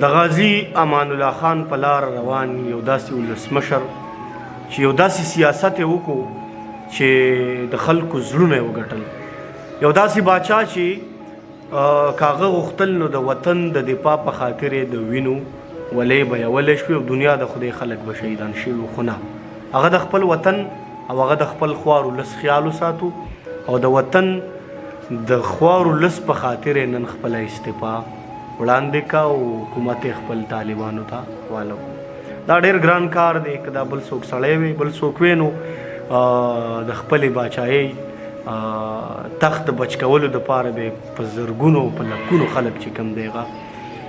د غازي امان الله خان په لار روان یو داسې ولسمشر چې یو داسې سیاست یې وکړو چې د خلکو زړونه یې وګټل، یو داسې باچا چې کاغه غوښتل نو د وطن د دفاع په خاطر یې د وینو ولې بیولی شوې او دنیا د خدای خلک به شهیدان شوي وو، خو نه، هغه د خپل وطن او هغه د خپل خوار ولس خیال وساتو او د وطن د خوار ولس په خاطر یې نن خپله استعفا وړاندې کا او حکومت یې خپل طالبانو ته حواله کو. دا ډیر ګران کار دی، که دا بل څوک سړی وي بل څوک وي نو د خپلې باچایۍ تخت د بچ کولو دپاره به په زرګونو په لکونو خلک چې کوم دی هغه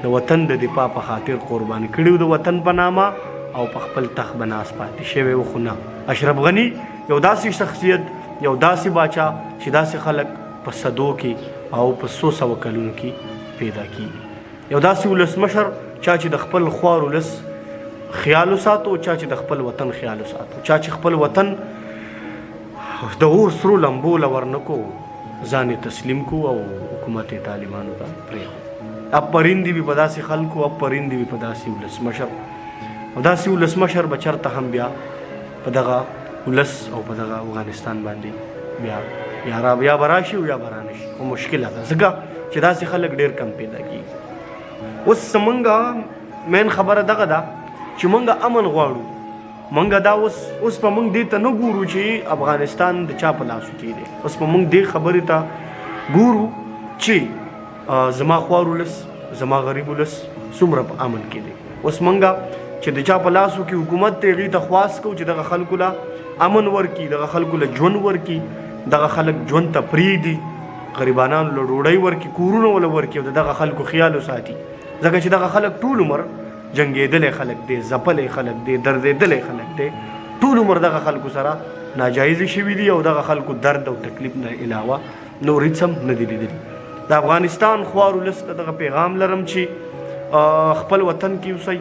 د وطن د دفاع په خاطر قربان کړي د وطن په نامه او په خپل تخت به ناست پاتې شوی و. خو نه، اشرف غني یو داسې شخصیت، یو داسې باچا چې داسې خلک په صدو کې او په څو سوه کلونو کې پیدا کیږي، یو داسې ولسمشر چا چې د خپل خوار ولس خیال وساتو، چا چې د خپل وطن خیال وساتو، چا چې خپل وطن د اور سرو لمبو له ورنکو ځان یې تسلیم کو او حکومت یې طالبانو ته پرېښود. اب پرندې وي په داسې خلکو، اب پرندې وي په داسې ولسمشر، او داسې ولسمشر به چرته هم بیا په دغه ولس او په دغه افغانستان باندې بیا یا را یا به راشي او یا به رانه شي، خو مشکله ده ځکه چې داسې خلک ډېر کم پیدا کېږي. اوس زمونږ مین خبره دغه ده چې مونږ امن غواړو. مونږ دا اوس اوس په مونږ دې ته نه ګورو چې افغانستان د چا په لاسو کې دی، اوس په مونږ دې خبرې ته ګورو چې زما خوار ولس، زما غریب ولس څومره په امن کې دی. اوس مونږ چې د چا په لاسو کې حکومت دی هغوی ته خواست کوو چې دغه خلکو له امن ورکړي، دغه خلکو له ژوند ورکړي، دغه خلک ژوند ته پرېږدي، غریبانانو له ډوډۍ ورکړي، کورونه ول ورکړي او د دغه خلکو خیال وساتي، ځکه چې دغه خلک ټول عمر جنګېدلی خلک دی، ځپلی خلک دی، دردېدلی خلک دی، ټول عمر دغه خلکو سره ناجایزې شوي دي او دغه خلکو درد او تکلیف نه علاوه نور هیڅ هم نه دي لیدلي. د افغانستان خوار ولس ته دغه پیغام لرم چې خپل وطن کې اوسئ،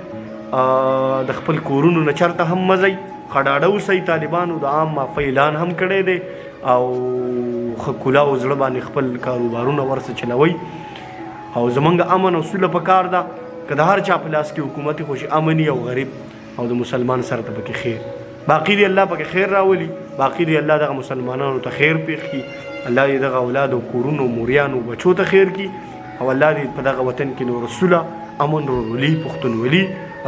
د خپل کورونو نه چرته هم مه ځئ، ښه ډاډه اوسئ. طالبانو د عام معافۍ اعلان هم کړی دی او ښه کلا او زړه باندې خپل کاروبارونه ورڅه چلوئ او زمونږ امن او سوله پکار ده. که د هر چا په لاس کې حکومت خو چې امني او غریب او د مسلمان سره ته پکې خیر باقی دی، الله پکې خیر راولي، باقی دی الله دغه مسلمانانو ته خیر پیښ کړي، الله دې دغه اولاد او کورونو موریانو بچو ته خیر کړي او الله دې په دغه وطن کې نور سوله امن ورورولي پښتونولي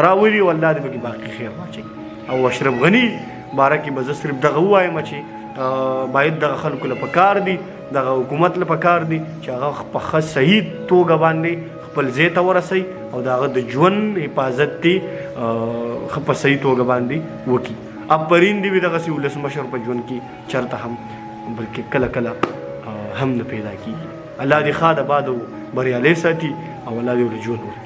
راولي او الله دې پکې باقی خیر واچوي. او اشرف غني باره کې به زه صرف دغه ووایم چې باید دغه خلکو له پکار دي، دغه حکومت له پکار دي چې هغه په ښه صحیح توګه باندې خپل ځای ته ورسوي او د هغه د ژوند حفاظت دې ښه په صحیح توګه باندې وکړي. اپرین دې وي دغسې ولسمشر په ژوند کې چرته هم بلکې کله کله هم نه پیدا کیږي. الله دې ښاد آباد او بریالی ساتي او الله دې ورته ژوند ورکړي.